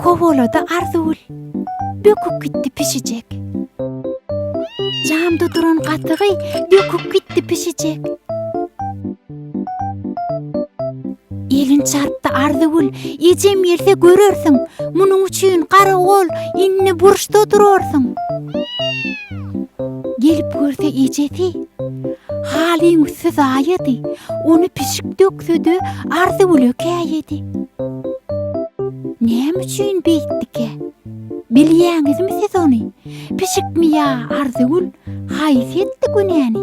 Kowalady Arzygül. Böküp gitdi pişijek. Jamda duran gatygy döküp gitdi pişijek. Elin çarpdy Arzygül, ejem gelse görersiň, munuň üçin garagol indi burçda durarsyň. Gelip görse ejesi, halyň üsti zaýady, ony pişik dökse-de Arzygüle käýedi. Näme üçin beýtdikä? Bilýäňizmi siz ony? Pişikmi ýa Arzygül, haýsy etdi günäni?